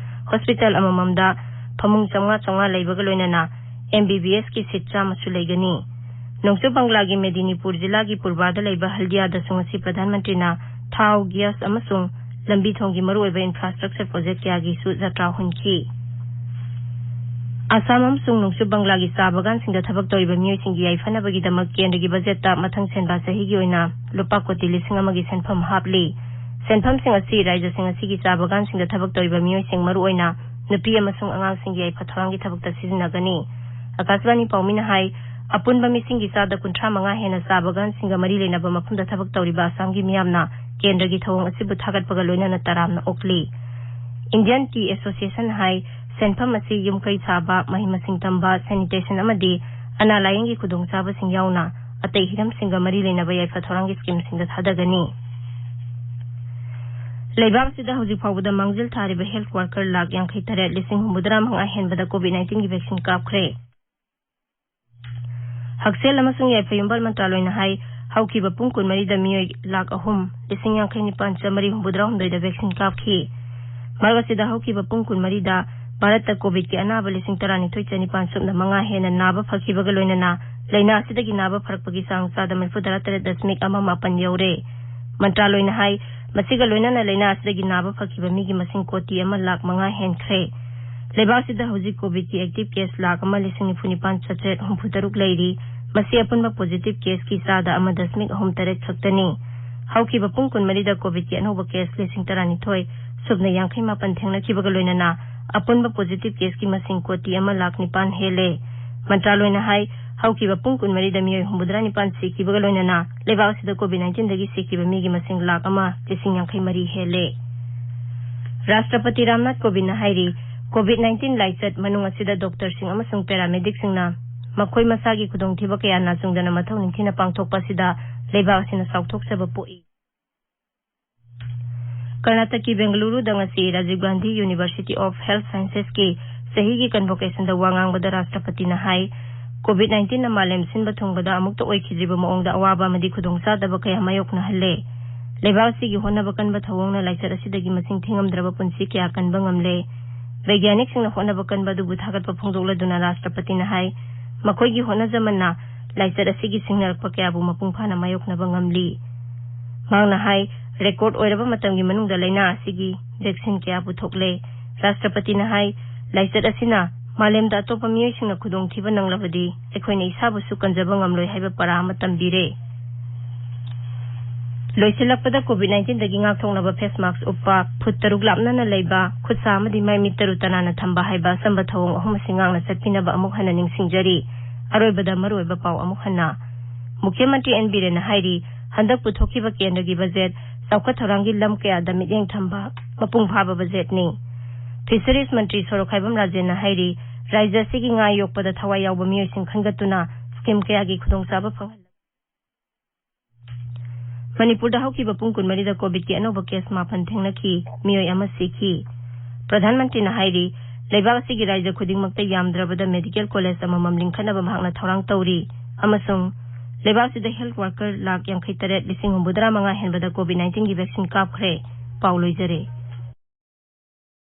ꯍꯣꯁꯄꯤꯇꯥꯜ ꯑꯃꯃꯝꯗ ꯐꯃꯨꯡ ꯆꯥꯝꯃꯉꯥ ꯆꯥꯝꯃꯉꯥ ꯂꯩꯕꯒ ꯂꯣꯏꯅꯅ ꯑꯦꯝ ꯕꯤ ꯕꯤ ꯑꯦꯁꯀꯤ ꯁꯤꯠ ꯆꯥꯝꯃꯁꯨ ꯂꯩꯒꯅꯤ꯫ ꯅꯣꯡꯆꯨꯞ ꯕꯪꯒ꯭ꯂꯥꯒꯤ ꯃꯦꯗꯤꯅꯤꯄꯨꯔ ꯖꯤꯂꯥꯒꯤ ꯄꯨꯔꯕꯥꯗ ꯂꯩꯕ ꯍꯜꯗꯤꯌꯥꯗꯁꯨ ꯉꯁꯤ ꯄ꯭ꯔꯙꯥꯟ ꯃꯟꯇ꯭ꯔꯤꯅ ꯊꯥꯎ, ꯒ꯭ꯌꯥꯁ ꯑꯃꯁꯨꯡ ꯂꯝꯕꯤ ꯊꯣꯡꯒꯤ ꯃꯔꯨꯑꯣꯏꯕ ꯏꯟꯐ꯭ꯔꯥꯁ꯭ꯇ꯭ꯔꯛꯆꯔ ꯄ꯭ꯔꯣꯖꯦꯛ ꯀꯌꯥꯒꯤꯁꯨ ꯖꯥꯇ꯭ꯔꯥ ꯍꯨꯟꯈꯤ꯫ ꯑꯁꯥꯝ ꯑꯃꯁꯨꯡ ꯅꯣꯡꯆꯨꯞ ꯕꯪꯒ꯭ꯂꯥꯒꯤ ꯆꯥ ꯕꯒꯥꯟꯁꯤꯡꯗ ꯊꯕꯛ ꯇꯧꯔꯤꯕ ꯃꯤꯑꯣꯏꯁꯤꯡꯒꯤ ꯌꯥꯏꯐꯅꯕꯒꯤꯗꯃꯛ ꯀꯦꯟꯗ꯭ꯔꯒꯤ ꯕꯖꯦꯠꯇ ꯃꯊꯪ ꯁꯦꯟꯕꯥ ꯆꯍꯤꯒꯤ ꯑꯣꯏꯅ ꯂꯨꯄꯥ ꯀꯣꯇꯤ ꯂꯤꯁꯤꯡ ꯑꯃꯒꯤ ꯁꯦꯟꯐꯝ ꯍꯥꯞꯂꯤ꯫ ꯁꯦꯟꯐꯝꯁꯤꯡ ꯑꯁꯤ ꯔꯥꯖ꯭ꯌꯁꯤꯡ ꯑꯁꯤꯒꯤ ꯆꯥ ꯕꯒꯥꯟꯁꯤꯡꯗ ꯊꯕꯛ ꯇꯧꯔꯤꯕ ꯃꯤꯑꯣꯏꯁꯤꯡ, ꯃꯔꯨꯑꯣꯏꯅ ꯅꯨꯄꯤ ꯑꯃꯁꯨꯡ ꯑꯉꯥꯡꯁꯤꯡꯒꯤ ꯌꯥꯏꯐ ꯊꯧꯔꯥꯡꯒꯤ ꯊꯕꯛꯇ ꯁꯤꯖꯤꯟꯅꯒꯅꯤ꯫ ꯑꯀꯥꯁꯕꯥꯅꯤ ꯄꯥꯎꯃꯤꯅ ꯍꯥꯏ, ꯑꯄꯨꯟꯕ ꯃꯤꯁꯤꯡꯒꯤ ꯆꯥꯗ ꯀꯨꯟꯊ꯭ꯔꯥ ꯃꯉꯥ ꯍꯦꯟꯅ ꯆꯥ ꯕꯒꯥꯟꯁꯤꯡꯒ ꯃꯔꯤ ꯂꯩꯅꯕ ꯃꯐꯝꯗ ꯊꯕꯛ ꯇꯧꯔꯤꯕ ꯑꯁꯥꯝꯒꯤ ꯃꯤꯌꯥꯝꯅ ꯀꯦꯟꯗ꯭ꯔꯒꯤ ꯊꯧꯑꯣꯡ ꯑꯁꯤꯕꯨ ꯊꯥꯒꯠꯄꯒ ꯂꯣꯏꯅꯅ ꯇꯔꯥꯝꯅ ꯑꯣꯛꯂꯤ꯫ ꯏꯟꯗꯤꯌꯟ ꯇꯤ ꯑꯦꯁꯣꯁꯤꯌꯦꯁꯟ ꯍꯥꯏ, ꯁꯦꯟꯐꯝ ꯑꯁꯤ ꯌꯨꯝ ꯀꯩ ꯁꯥꯕ, ꯃꯍꯩ ꯃꯁꯤꯡ ꯇꯝꯕ, ꯁꯦꯅꯤꯇꯦꯁꯟ ꯑꯃꯗꯤ ꯑꯅꯥ ꯂꯥꯌꯦꯡꯒꯤ ꯈꯨꯗꯣꯡꯆꯥꯕꯁꯤꯡ ꯌꯥꯎꯅ ꯑꯇꯩ ꯍꯤꯔꯝꯁꯤꯡꯒ ꯃꯔꯤ ꯂꯩꯅꯕ ꯌꯥꯏꯐ ꯊꯧꯔꯥꯡꯒꯤ ꯁ꯭ꯀꯤꯝꯁꯤꯡꯗ ꯊꯥꯗꯒꯅꯤ꯫ ꯂꯩꯕꯥꯛ ꯑꯁꯤꯗ ꯍꯧꯖꯤꯛ ꯐꯥꯎꯕꯗ ꯃꯥꯡꯖꯤꯜ ꯊꯥꯔꯤꯕ ꯍꯦꯜꯊ ꯋꯥꯔꯀꯔ ꯂꯥꯈ ꯌꯥꯡꯈꯩ ꯇꯔꯦꯠ ꯂꯤꯁꯤꯡ ꯍꯨꯝꯐꯨꯇꯔꯥ ꯃꯉꯥ ꯍꯦꯟꯕꯗ ꯀꯣꯚꯤꯗ ꯅꯥꯏꯟꯇꯤꯟꯒꯤ ꯚꯦꯛꯁꯤꯟ ꯀꯥꯞꯈ꯭ꯔꯦ꯫ ꯍꯛꯁꯦꯜ ꯑꯃꯁꯨꯡ ꯌꯥꯏꯐ ꯌꯨꯝꯕꯥꯜ ꯃꯟꯇ꯭ꯔꯥꯂꯣꯏꯅ ꯍꯥꯏ, ꯍꯧꯈꯤꯕ ꯄꯨꯡ ꯀꯨꯟꯃꯔꯤꯗ ꯃꯤꯑꯣꯏ ꯂꯥꯈ ꯑꯍꯨꯝ ꯂꯤꯁꯤꯡ ꯌꯥꯡꯈꯩ ꯅꯤꯄꯥꯟ ꯆꯥꯃꯔꯤ ꯍꯨꯝꯐꯨꯇꯔꯥ ꯍꯨꯝꯗꯣꯏꯗ ꯚꯦꯛꯁꯤꯟ ꯀꯥꯞꯈꯤ꯫ ꯃꯔꯛ ꯑꯁꯤꯗ ꯍꯧꯈꯤꯕ ꯄꯨꯡ ꯀꯨꯟꯃꯔꯤꯗ ꯚꯥꯔꯠꯇ ꯀꯣꯚꯤꯗꯀꯤ ꯑꯅꯥꯕ ꯂꯤꯁꯤꯡ ꯇꯔꯥꯅꯤꯊꯣꯏ ꯆꯅꯤꯄꯥꯟ ꯁꯨꯞꯅ ꯃꯉꯥ ꯍꯦꯟꯅ ꯅꯥꯕ ꯐꯈꯤꯕꯒ ꯂꯣꯏꯅꯅ ꯂꯥꯏꯅꯥ ꯑꯁꯤꯗꯒꯤ ꯅꯥꯕ ꯐꯔꯛꯄꯒꯤ ꯆꯥꯡ ꯆꯥꯗ ꯃꯔꯤꯐꯨꯇꯔꯥ ꯇꯔꯦꯠ ꯗꯁꯃꯤꯛ ꯑꯃ ꯃꯥꯄꯟ ꯌꯧꯔꯦ꯫ ꯃꯟꯇ꯭ꯔꯥꯂꯣꯏꯅ ꯍꯥꯏ, ꯃꯁꯤꯒ ꯂꯣꯏꯅꯅ ꯂꯥꯏꯅꯥ ꯑꯁꯤꯗꯒꯤ ꯅꯥꯕ ꯐꯈꯤꯕ ꯃꯤꯒꯤ ꯃꯁꯤꯡ ꯀꯣꯇꯤ ꯑꯃ ꯂꯥꯈ ꯃꯉꯥ ꯍꯦꯟꯈ꯭ꯔꯦ꯫ ꯂꯩꯕꯥꯛꯁꯤꯗ ꯍꯧꯖꯤꯛ ꯀꯣꯚꯤꯗꯀꯤ ꯑꯦꯛꯇꯤꯚ ꯀꯦꯁ ꯂꯥꯈ ꯑꯃ ꯂꯤꯁꯤꯡ ꯅꯤꯐꯨ ꯅꯤꯄꯥꯟ ꯆꯥꯇ꯭ꯔꯦꯠ ꯍꯨꯝꯐꯨ ꯇꯔꯨꯛ ꯂꯩꯔꯤ꯫ ꯃꯁꯤ ꯑꯄꯨꯟꯕ ꯄꯣꯖꯤꯇꯤꯚ ꯀꯦꯁꯀꯤ ꯆꯥꯗ ꯑꯃ ꯗꯁꯃꯤꯛ ꯑꯍꯨꯝ ꯇꯔꯦꯠ ꯈꯛꯇꯅꯤ꯫ ꯍꯧꯈꯤꯕ ꯄꯨꯡ ꯀꯨꯟꯃꯔꯤꯗ ꯀꯣꯚꯤꯗꯀꯤ ꯑꯅꯧꯕ ꯀꯦꯁ ꯂꯤꯁꯤꯡ ꯇꯔꯥꯅꯤꯊꯣꯏ ꯁꯨꯞꯅ ꯌꯥꯡꯈꯩ ꯃꯥꯄꯟ ꯊꯦꯡꯅꯈꯤꯕꯒ ꯂꯣꯏꯅꯅ ꯑꯄꯨꯟꯕ ꯄꯣꯖꯤꯇꯤꯚ ꯀꯦꯁꯀꯤ ꯃꯁꯤꯡ ꯀꯣꯇꯤ ꯑꯃ ꯂꯥꯈ ꯅꯤꯄꯥꯟ ꯍꯦꯜꯂꯦ꯫ ꯃꯟꯇ꯭ꯔꯥꯂꯣꯏꯅ ꯍꯥꯏ, ꯍꯧꯈꯤꯕ ꯄꯨꯡ ꯀꯨꯟꯃꯔꯤꯗ ꯃꯤꯑꯣꯏ ꯍꯨꯝꯐꯨꯇꯔꯥ ꯅꯤꯄꯥꯟ ꯁꯤꯈꯤꯕꯒ ꯂꯣꯏꯅꯅ ꯂꯩꯕꯥꯛ ꯑꯁꯤꯗ ꯀꯣꯚꯤꯗ ꯅꯥꯏꯟꯇꯤꯟꯗꯒꯤ ꯁꯤꯈꯤꯕ ꯃꯤꯒꯤ ꯃꯁꯤꯡ ꯂꯥꯈ ꯑꯃ ꯂꯤꯁꯤꯡ ꯌꯥꯡꯈꯩ ꯃꯔꯤ ꯍꯦꯜꯂꯦ꯫ ꯔꯥꯁꯇ꯭ꯔꯄꯇꯤ ꯔꯥꯝꯅꯥꯊ ꯀꯣꯕꯤꯟꯗꯅ ꯍꯥꯏꯔꯤ, ꯀꯣꯚꯤꯗ ꯅꯥꯏꯟꯇꯤꯟ ꯂꯥꯏꯆꯠ ꯃꯅꯨꯡ ꯑꯁꯤꯗ ꯗꯣꯛꯇꯔꯁꯤꯡ ꯑꯃꯁꯨꯡ ꯄꯦꯔꯥꯃꯦꯗꯤꯛꯁꯤꯡꯅ ꯃꯈꯣꯏ ꯃꯁꯥꯒꯤ ꯈꯨꯗꯣꯡꯊꯤꯕ ꯀꯌꯥ ꯅꯥꯆꯨꯡꯗꯅ ꯃꯊꯧ ꯅꯤꯡꯊꯤꯅ ꯄꯥꯡꯊꯣꯛꯄ ꯑꯁꯤꯗ ꯂꯩꯕꯥꯛ ꯑꯁꯤꯅ ꯆꯥꯎꯊꯣꯛꯆꯕ ꯄꯣꯛꯏ꯫ ꯀꯔꯅꯥꯇꯀꯀꯤ ꯕꯦꯡꯒꯂꯨꯔꯨꯗ ꯉꯁꯤ Rajiv Gandhi university of health ꯁꯥꯏꯟꯁꯦꯁꯀꯤ ꯆꯍꯤꯒꯤ ꯀꯟꯚꯣꯀꯦꯁꯟꯗ ꯋꯥ ꯉꯥꯡꯕꯗ ꯔꯥꯁꯇ꯭ꯔꯄꯇꯤꯅ ꯍꯥꯏ, ꯀꯣꯚꯤꯗ ꯅꯥꯏꯟꯇꯤꯟꯅ ꯃꯥꯂꯦꯝ ꯁꯤꯟꯕ ꯊꯨꯡꯕꯗ ꯑꯃꯨꯛꯇ ꯑꯣꯏꯈꯤꯗ꯭ꯔꯤꯕ ꯃꯑꯣꯡꯗ ꯑꯋꯥꯕ ꯑꯃꯗꯤ ꯈꯨꯗꯣꯡꯆꯥꯗꯕ ꯀꯌꯥ ꯃꯥꯌꯣꯛꯅꯍꯜꯂꯦ꯫ ꯂꯩꯕꯥꯛ ꯑꯁꯤꯒꯤ ꯍꯣꯠꯅꯕ ꯀꯟꯕ ꯊꯧꯑꯣꯡꯅ ꯂꯥꯏꯆꯠ ꯑꯁꯤꯗꯒꯤ ꯃꯁꯤꯡ ꯊꯤꯉꯝꯗ꯭ꯔꯕ ꯄꯨꯟꯁꯤ ꯀꯌꯥ ꯀꯟꯕ ꯉꯝꯂꯦ꯫ ꯕꯩꯒ꯭ꯌꯥꯅꯤꯛꯁꯤꯡꯅ ꯍꯣꯠꯅꯕ ꯀꯟꯕ ꯑꯗꯨꯕꯨ ꯊꯥꯒꯠꯄ ꯐꯣꯡꯗꯣꯛꯂꯗꯨꯅ ꯔꯥꯁꯇ꯭ꯔꯄꯇꯤꯅ ꯍꯥꯏ, ꯃꯈꯣꯏꯒꯤ ꯍꯣꯠꯅꯖꯃꯟꯅ ꯂꯥꯏꯆꯠ ꯑꯁꯤꯒꯤ ꯁꯤꯡꯅꯔꯛꯄ ꯀꯌꯥꯕꯨ ꯃꯄꯨꯡ ꯐꯥꯅ ꯃꯥꯌꯣꯛꯅꯕ ꯉꯝꯂꯤ꯫ ꯃꯍꯥꯛꯅ ꯍꯥꯏ, ꯔꯦꯀꯣꯔꯗ ꯑꯣꯏꯔꯕ ꯃꯇꯝꯒꯤ ꯃꯅꯨꯡꯗ ꯂꯥꯏꯅꯥ ꯑꯁꯤꯒꯤ ꯚꯦꯛꯁꯤꯟ ꯀꯌꯥ ꯄꯨꯊꯣꯛꯂꯦ꯫ ꯔꯥꯁꯇ꯭ꯔꯄꯇꯤꯅ ꯍꯥꯏ, ꯂꯥꯏꯆꯠ ꯑꯁꯤꯅ ꯃꯥꯂꯦꯝꯗ ꯑꯇꯣꯞꯄ ꯃꯤꯑꯣꯏꯁꯤꯡꯅ ꯈꯨꯗꯣꯡꯊꯤꯕ ꯅꯪꯂꯕꯗꯤ ꯑꯩꯈꯣꯏꯅ ꯏꯁꯥꯕꯨꯁꯨ ꯀꯟꯖꯕ ꯉꯝꯂꯣꯏ ꯍꯥꯏꯕ ꯄꯔꯥ ꯑꯃ ꯇꯝꯕꯤꯔꯦ꯫ ꯂꯣꯏꯁꯤꯜꯂꯛꯄꯗ ꯀꯣꯚꯤꯗ ꯅꯥꯏꯟꯇꯤꯟꯗꯒꯤ ꯉꯥꯛꯊꯣꯛꯅꯕ ꯐꯦꯁ ꯃꯥꯛꯁ ꯎꯞꯄ, ꯐꯨꯠ ꯇꯔꯨꯛ ꯂꯥꯞꯅꯅ ꯂꯩꯕ, ꯈꯨꯠꯁꯥ ꯑꯃꯗꯤ ꯃꯥꯏ ꯃꯤꯠ ꯇꯔꯨ ꯇꯅꯥꯟꯅ ꯊꯝꯕ ꯍꯥꯏꯕ ꯑꯆꯝꯕ ꯊꯧꯑꯣꯡ ꯑꯍꯨꯝ ꯑꯁꯤ ꯉꯥꯛꯅ ꯆꯠꯄꯤꯅꯕ ꯑꯃꯨꯛ ꯍꯟꯅ ꯅꯤꯡꯁꯤꯡꯖꯔꯤ꯫ ꯑꯔꯣꯏꯕꯗ ꯃꯔꯨꯑꯣꯏꯕ ꯄꯥꯎ ꯑꯃꯨꯛ ꯍꯟꯅ꯫ ꯃꯨꯈ꯭ꯌ ꯃꯟꯇ꯭ꯔꯤ ꯑꯦꯟ ꯕꯤꯔꯦꯟꯅ ꯍꯥꯏꯔꯤ, ꯍꯟꯗꯛ ꯄꯨꯊꯣꯛꯈꯤꯕ ꯀꯦꯟꯗ꯭ꯔꯒꯤ ꯕꯖꯦꯠ ꯆꯥꯎꯈꯠ ꯊꯧꯔꯥꯡꯒꯤ ꯂꯝ ꯀꯌꯥꯗ ꯃꯤꯠꯌꯦꯡ ꯊꯝꯕ ꯃꯄꯨꯡ ꯐꯥꯕ ꯕꯖꯦꯠꯅꯤ꯫ ꯐꯤꯁꯔꯤꯁ ꯃꯟꯇ꯭ꯔꯤ ꯁꯣꯔꯣꯛꯈꯥꯏꯕꯝ ꯔꯥꯖꯦꯟꯅ ꯍꯥꯏꯔꯤ, ꯔꯥꯖ꯭ꯌ ꯑꯁꯤꯒꯤ ꯉꯥ ꯌꯣꯛꯄꯗ ꯊꯋꯥꯏ ꯌꯥꯎꯕ ꯃꯤꯑꯣꯏꯁꯤꯡ ꯈꯟꯒꯠꯇꯨꯅ ꯁ꯭ꯀꯤꯝ ꯀꯌꯥꯒꯤ ꯈꯨꯗꯣꯡꯆꯥꯕ ꯐꯪꯍꯜꯂꯦ꯫ ꯃꯅꯤꯄꯨꯔꯗ ꯍꯧꯈꯤꯕ ꯄꯨꯡ ꯀꯨꯟꯃꯔꯤꯗ ꯀꯣꯚꯤꯗꯀꯤ ꯑꯅꯧꯕ ꯀꯦꯁ ꯃꯥꯄꯟ ꯊꯦꯡꯅꯈꯤ, ꯃꯤꯑꯣꯏ ꯑꯃ ꯁꯤꯈꯤ꯫ ꯄ꯭ꯔꯙꯥꯟ ꯃꯟꯇ꯭ꯔꯤꯅ ꯍꯥꯏꯔꯤ, ꯂꯩꯕꯥꯛ ꯑꯁꯤꯒꯤ ꯔꯥꯖ꯭ꯌ ꯈꯨꯗꯤꯡꯃꯛꯇ ꯌꯥꯝꯗ꯭ꯔꯕꯗ ꯃꯦꯗꯤꯀꯦꯜ ꯀꯣꯂꯦꯖ ꯑꯃꯃꯝ ꯂꯤꯡꯈꯠꯅꯕ ꯃꯍꯥꯛꯅ ꯊꯧꯔꯥꯡ ꯇꯧꯔꯤ ꯑꯃꯁꯨꯡ ꯂꯩꯕꯥꯛ ꯑꯁꯤꯗ ꯍꯦꯜꯊ ꯋꯥꯔꯀꯔ ꯂꯥꯈ ꯌꯥꯡꯈꯩ ꯇꯔꯦꯠ ꯂꯤꯁꯤꯡ ꯍꯨꯝꯐꯨꯇꯔꯥ ꯃꯉꯥ ꯍꯦꯟꯕꯗ ꯀꯣꯚꯤꯗ ꯅꯥꯏꯟꯇꯤꯟꯒꯤ ꯚꯦꯛꯁꯤꯟ ꯀꯥꯞꯈ꯭ꯔꯦ꯫ ꯄꯥꯎ ꯂꯣꯏꯖꯔꯦ꯫